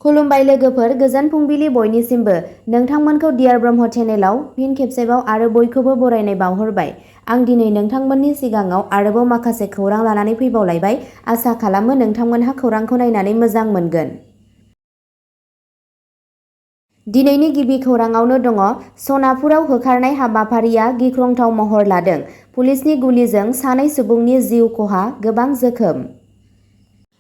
खुलुमबाय लोगोफोर, गोजोन फुंबिलि बयनिसिमबो। नोंथांमोनखौ डियार ब्रह्म चेनेलाव फिन खेबसेबाव आरो बयखौबो बरायनाय बावहरबाय। आं दिनै नोंथांमोननि सिगाङाव आरोबाव माखासे खौरां लानानै फैबावलायबाय। आसा खालामो नोंथांमोनहा खौरांखौ नायनानै मोजां मोनगोन। दिनैनि गिबि खौराङावनो दङ। सनापुराव होखारनाय हाबाफारिया गिख्रंथाव महर लादों। पुलिसनि गुलिजों सानै सुबुंनि जिउ खहा, गोबां जोखोम।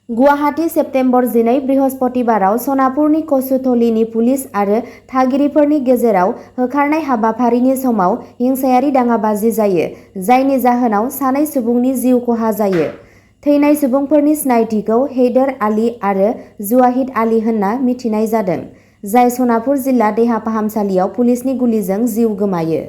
गुवाहाटी सेप्तेम्बर 12 बृहस्पतिबाराव सनापुरनि कसुथलीनि पुलिस आरो थागिरिफोरनि गेजेराव होखारनाय हाबाफारिनि समाव हिंसायारि दाङाबाजि जायो, जायनि जाहोनाव सानै सुबुंनि जिउ खहा जायो। थैनाय सुबुंफोरनि सिनायथिखौ हैदर आली आरो जुवाहिद आली होनना मिथिनाय जादों, जाय सनापुर जिल्ला देहा फाहामसालियाव पुलिसनि गुलिजों जिउ गोमायो।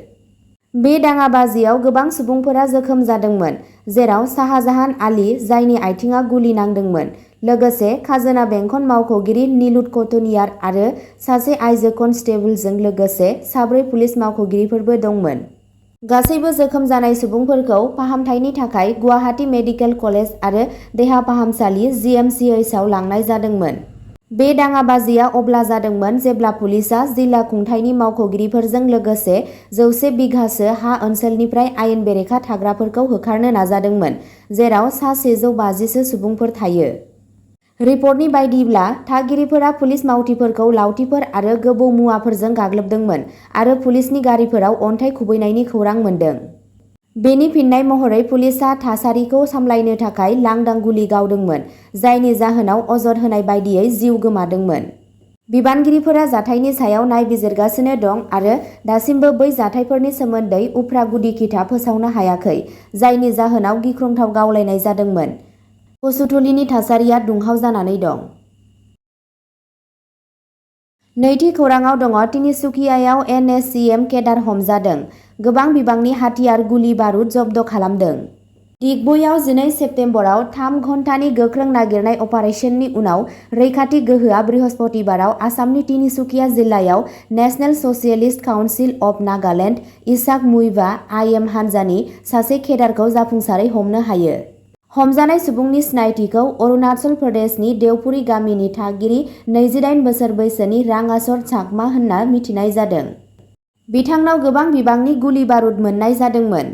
बे दाङाबाजियाव गोबां सुबुंफोरा जोखोम जादोंमोन, जेराव शाहजाहान आली, जायनि आथिंआ गुलि नांदोंमोन, लोगोसे खाजोना बेंखन मावख'गिरि निलुट कटुनियार आरो सासे आइजो कनस्टेबलजों लोगोसे 4 पुलिस मावख'गिरिफोरबो दंमोन। गासैबो जोखोम जानाय सुबुंफोरखौ फाहामथायनि थाखाय गुवाहाटी मेडिकेल कलेज आरो देहा फाहामसालि GMCHआव लांनाय जादोंमोन। बे दाङाबाजिया अब्ला जादोंमोन जेब्ला पुलिसआ जिल्ला खुंथायनि मावख'गिरिफोरजों लोगोसे 100 बिघासो हा ओनसोलनिफ्राय आयेन बेरेखा थाग्राफोरखौ होखारनो नाजादोंमोन, जेराव सा 150 सुबुंफोर थायो। रिपर्टनि बायदिब्ला, थागिरिफोरा पुलिस मावथिफोरखौ लावथिफोर आरो गोबौ मुवाफोरजों गाग्लोबदोंमोन आरो पुलिसनि गारिफोराव अन्थाइ खुबैनायनि खौरां मोन्दों। बेनि फिननाय महरै पुलिसआ थासारिखौ सामलायनो थाखाय लांदां गुलि गावदोंमोन, जायनि जाहोनाव अजद होनाय बायदियै जिउ गोमादोंमोन। बिबानगिरिफोरा जाथायनि सायाव नायबिजिरगासिनो दं आरो दासिमबो बै जाथायफोरनि सोमोन्दै उफ्रा गुदि खिथा फोसावनो हायाखै, जायनि जाहोनाव गिख्रंथाव गावलायनाय जादोंमोन। कसुथलीनि थासारिया दुंहाव जानानै दं। नैथि खौराङाव दङ। तिनिसुकियायाव NSCM केडार हमजादों, गोबां बिबांनि हाथियार गुलि बारुद जब्द खालामदों। दिगबयआव 12 सेप्तेम्बराव 3 घन्टानि गोख्रों नागिरनाय अपारेसननि उनाव रैखाथि गोहोआ बृहस्पतिबाराव आसामनि तिनिसुकिया जिल्लायाव national socialist council of Nagaland Isak Muivah IM हान्जानि सासे केडारखौ जाफुंसारै हमनो हायो। हमजानाय सुबुंनि सिनायथिखौ अरुणाचल प्रदेशनि देवपुरी गामिनि थागिरि 28 बोसोर बैसोनि रांआचर चाकमा होनना मिथिनाय जादों। बिथांनाव गोबां बिबांनि गुलि बारुद मोन्नाय जादोंमोन।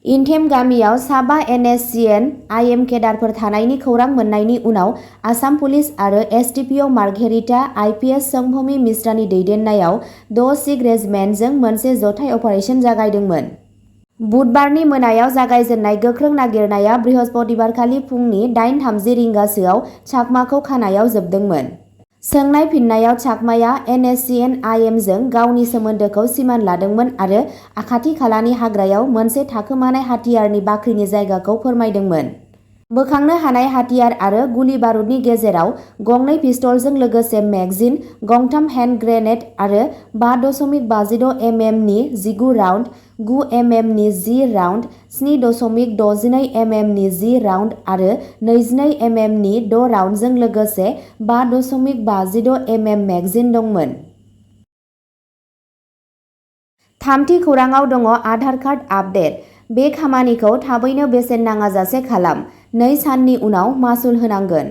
इनथेम गामियाव साबा NSCN IM केडारफोर थानायनि खौरां मोन्नायनि उनाव आसाम पुलिस आरो STPO मार्घेरिटा IPS संभमि मिश्रानि दैदेननायाव 6 सिख रेजिमेन्टजों मोनसे जथाय अपारेसन जागायदोंमोन। बुधबारनि मोनायाव जागायजेननाय गोख्रों नागिरनाया बृहस्पतिबारखालि फुंनि 8:30 रिंगासोआव चाकमाखौ खानायाव जोबदोंमोन। सोंनाय फिननायाव चाकमाया NSCN IM जों गावनि सोमोन्दोखौ सिमान लादोंमोन आरो खाथि-खालानि हाग्रायाव मोनसे थाखोमानाय हाथियारनि बाख्रिनि जायगाखौ फोरमायदोंमोन। बोखांनो हानाय हाथियार आरो गुलि बारुदनि गेजेराव 2 पिस्तलजों लोगोसे मेगजिन, 3 हेन्ड ग्रेनेड आरो 5.56 mm नि 19 राउन्ड, 9 mm नि 10 राउन्ड, 7.62 mm नि 10 राउन्ड आरो 22 mm नि 6 राउन्डजों लोगोसे 5.56 mm मेगजिन दंमोन। थामथि खौराङाव दङ। Aadhaar card update. बे खामानिखौ थाबैनो बेसेन नाङाजासे खालाम। 2 साननि उनाव मासुल होनांगोन।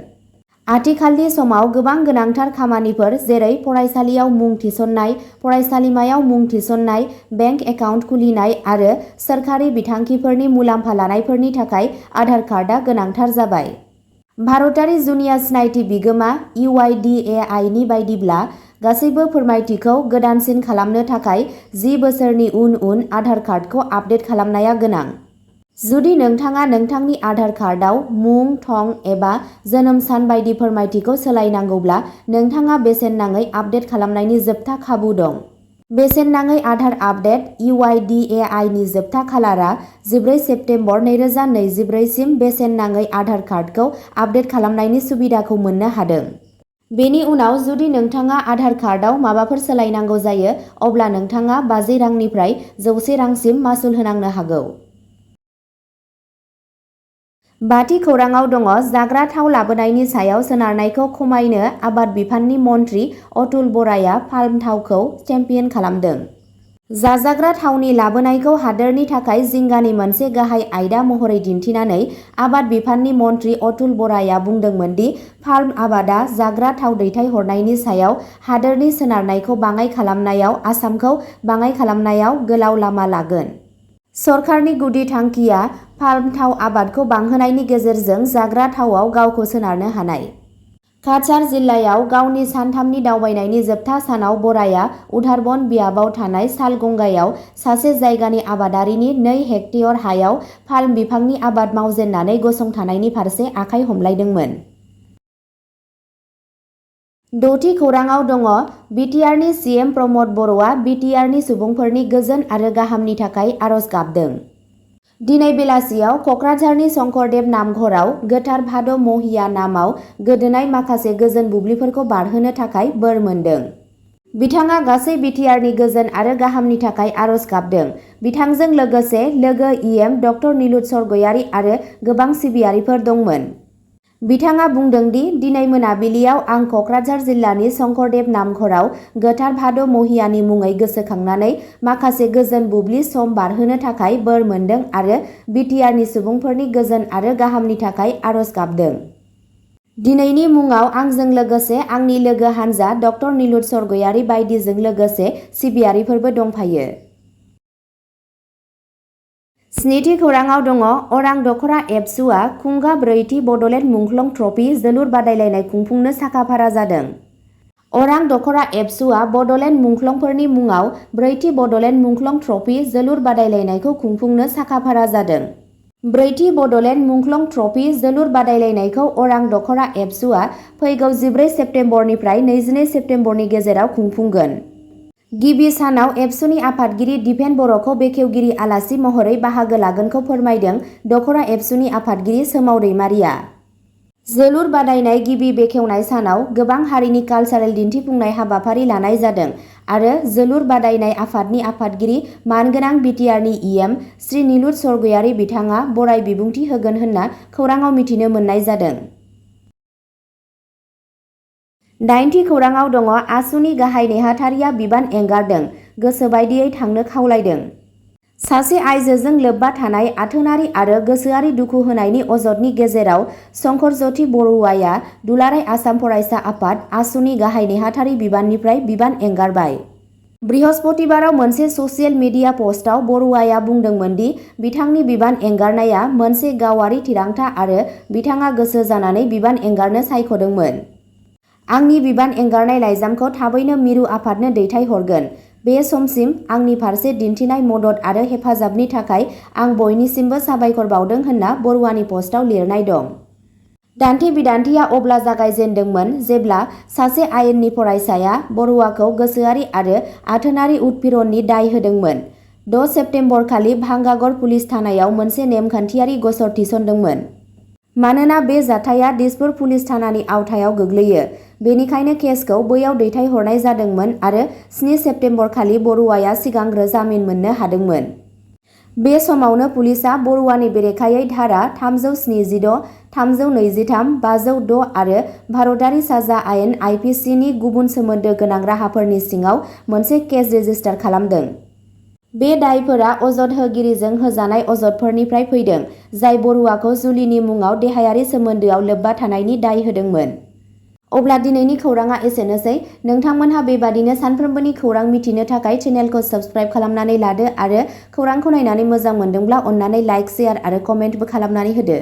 आथिखालनि समाव गोबां गोनांथार खामानिफोर जेरै फरायसालियाव मुं थिसननाय, फरायसालिमायाव मुं थिसननाय, बेंक एकाउन्ट खुलिनाय आरो सोरखारि बिथांखिफोरनि मुलाम्फा लानायफोरनि थाखाय आधार कार्डआ गोनांथार जाबाय। भारतारि जुनिया सिनायथि बिगोमा UIDAI नि बायदिब्ला, गासैबो फोरमायथिखौ गोदानसिन खालामनो थाखाय 10 बोसोरनि उन आधार कार्डखौ आपडेट खालामनाया गोनां। जुदि नोंथाङा नोंथांनि आधार कार्डआव मुं, थं एबा जोनोम सान बायदि फोरमायथिखौ सोलायनांगौब्ला, नोंथाङा बेसेन नाङै आपडेट खालामनायनि जोबथा खाबु दं। बेसेन नाङै आधार आपडेट UIDAI नि जोबथा खालारा 14 सेप्तेम्बर 2024 सिम बेसेन नाङै आधार कार्डखौ आपडेट खालामनायनि सुबिदाखौ मोननो हादों। बेनि उनाव जुदि नोंथाङा आधार कार्डआव माबाफोर सोलायनांगौ जायो, अब्ला नोंथाङा 50 रांनिफ्राय 100 रांसिम मासुल होनांनो हागौ। बाथि खौराङाव दङ। जाग्रा थाव लाबोनायनि सायाव सोनारनायखौ खमायनो आबाद बिफाननि मन्थ्रि अतुल बराया पाल्म थावखौ चेम्पियन खालामदों। जाजाग्रा थावनि लाबोनायखौ हादोरनि थाखाय जिंगानि मोनसे गाहाय आयदा महरै दिन्थिनानै आबाद बिफाननि मन्थ्रि अतुल बराया बुंदोंमोन दि फार्म आबादा जाग्रा थाव दैथायहरनायनि सायाव हादोरनि सोनारनायखौ बाङाइ खालामनायाव आसामखौ बाङाइ खालामनायाव गोलाव लामा लागोन। सरकारनि गुदि थांखिया फार्म थाव आबादखौ बांहोनायनि गेजेरजों जाग्रा थावआव गावखौ सोनारनो हानाय। काछार जिल्लायाव गावनि सानथामनि दावबायनायनि जोबथा सानाव बराया उधारबन बियाबाव थानाय सालगंगायाव सासे जायगानि आबादारिनि 2 हेक्टेयर हायाव पाल्म बिफांनि आबाद मावजेननानै गसंथानायनि फारसे आखाइ हमलायदोंमोन। 6थि खौराङाव दङ बिटिआरनि सिएम प्रमद बर'आ बिटिआरनि सुबुंफोरनि गोजोन आरो गाहामनि थाखाय आरज गाबदों। दिनै बेलासियाव कक्राझारनि शंकरदेव नामघराव गोथार भाद महिया नामाव गोदोनाय माखासे गोजोन बुब्लिफोरखौ बारहोनो थाखाय बोर मोन्दों। बिथाङा गासै बिटिआरनि गोजोन आरो गाहामनि थाखाय आरज गाबदों। बिथांजों लोगोसे लोगो इएम डक्टर निलुत सरगयारि आरो गोबां सिबियारिफोर दंमोन। बिथाङा बुंदों दि दिनै मोनाबिलियाव आं कक्राझार जिल्लानि शंकरदेव नामघराव गोथार भाद महियानि मुङै गोसोखांनानै माखासे गोजोन बुब्लि सम बारहोनो थाखाय बोर मोन्दों आरो बिटिआरनि सुबुंफोरनि गोजोन आरो गाहामनि थाखाय आरज गाबदों। दिनैनि मुङाव आंजों लोगोसे आंनि लोगो हानजा डक्टर निलुत सरगयारि बायदिजों लोगोसे सिबियारिफोरबो दंफायो। 7थि खौराङाव दङ अरां दख'रा एबसुआ खुंगा 4थि बड'लेण्ड मुंख्लं ट्रफी जोलुर बादायलायनाय खुंफुंनो साखाफारा जादों। अरां दख'रा एबसुआ बड'लेण्ड मुंख्लंफोरनि मुङाव 4थि बड'लेण्ड मुंख्लं ट्रफी जोलुर बादायलायनायखौ खुंफुंनो साखाफारा जादों। 4थि बड'लेण्ड मुंख्लं ट्रफी जोलुर बादायलायनायखौ अरां दख'रा एबसुआ फैगौ 14 सेप्तेम्बरनिफ्राय 22 सेप्तेम्बरनि गेजेराव खुंफुंगोन। गिबि सानाव एबसुनि आफादगिरि दिपेन बर'खौ बेखेवगिरि आलासि महरै बाहागो लागोनखौ फोरमायदों दख'रा एबसुनि आफादगिरि सोमाव दैमारिया। जोलुर बादायनाय गिबि बेखेवनाय सानाव गोबां हारिनि कालचारेल दिन्थिफुंनाय हाबाफारि लानाय जादों आरो जोलुर बादायनाय आफादनि आफादगिरि मानगोनां बिटिआरनि इएम श्री निलुत सरगयारि बिथाङा बराय बिबुंथि होगोन होनना खौराङाव मिथिनो मोननाय जादों। 8थि खौराङाव दङ आसुनि गाहाय नेहाथारिया बिबान एंगारदों, गोसोबायदियै थांनो खावलायदों। सासे आइजोजों लोब्बा थानाय आथोनारि आरो गोसोआरि दुखु होनायनि अजदनि गेजेराव शंकरज्योति बरुवाया दुलाराय आसाम फरायसा आफाद आसुनि गाहाय नेहाथारि बिबाननिफ्राय बिबान एंगारबाय। बृहस्पतिबाराव मोनसे ससियेल मिडिया पस्टआव बरुवाया बुंदोंमोन दि बिथांनि बिबान एंगारनाया मोनसे गावारि थिरांथा आरो बिथाङा गोसो जानानै बिबान एंगारनो सायख'दोंमोन। आंनि बिबान एंगारनाय लाइजामखौ थाबैनो मिरु आफादनो दैथायहरगोन। बे समसिम आंनि फारसे दिन्थिनाय मदद आरो हेफाजाबनि थाखाय आं बयनिसिमबो साबायखर बावदों होनना बरुवानि पस्टआव लिरनाय दं। दान्थे बिदान्थेया अब्ला जागायजेन्दोंमोन जेब्ला सासे आयेननि फरायसाया बरुवाखौ गोसोआरि आरो आथोनारि उत्पीड़ननि दाय होदोंमोन। 6 सेप्तेम्बर खालि भांगागड़ पुलिस थानायाव मोनसे नेमखान्थियारि गसर थिसनदोंमोन। मानोना बे जाथाया दिसपुर पुलिस थानानि आवथायाव गोग्लैयो, बेनिखायनो केसखौ बैयाव दैथायहरनाय जादोंमोन आरो 7 सेप्तेम्बर खालि बरुवाया सिगांग्रो जामिन मोननो हादोंमोन। बे समावनो पुलिसआ बरुवानि बेरेखायै धारा 376, 323, 506 आरो भारतारि साजा आयेन आइपिसिनि गुबुन सोमोन्दो गोनां राहाफोरनि सिङाव मोनसे केस रेजिस्टार खालामदों। बे दायफोरा अजद होगिरिजों होजानाय अजदफोरनिफ्राय फैदों, जाय बरुवाखौ जुलिनि मुङाव देहायारि सोमोन्दोआव लोब्बा थानायनि दाय होदोंमोन। अब्ला दिनैनि खौराङा एसेनोसै। नोंथांमोनहा बेबादिनो सानफ्रोमबोनि खौरां मिथिनो थाखाय चेनेलखौ साबस्क्राइब खालामनानै लादो आरो खौरांखौ नायनानै मोजां मोनदोंब्ला अन्नानै लाइक, शेयार आरो कमेन्टबो खालामनानै होदो।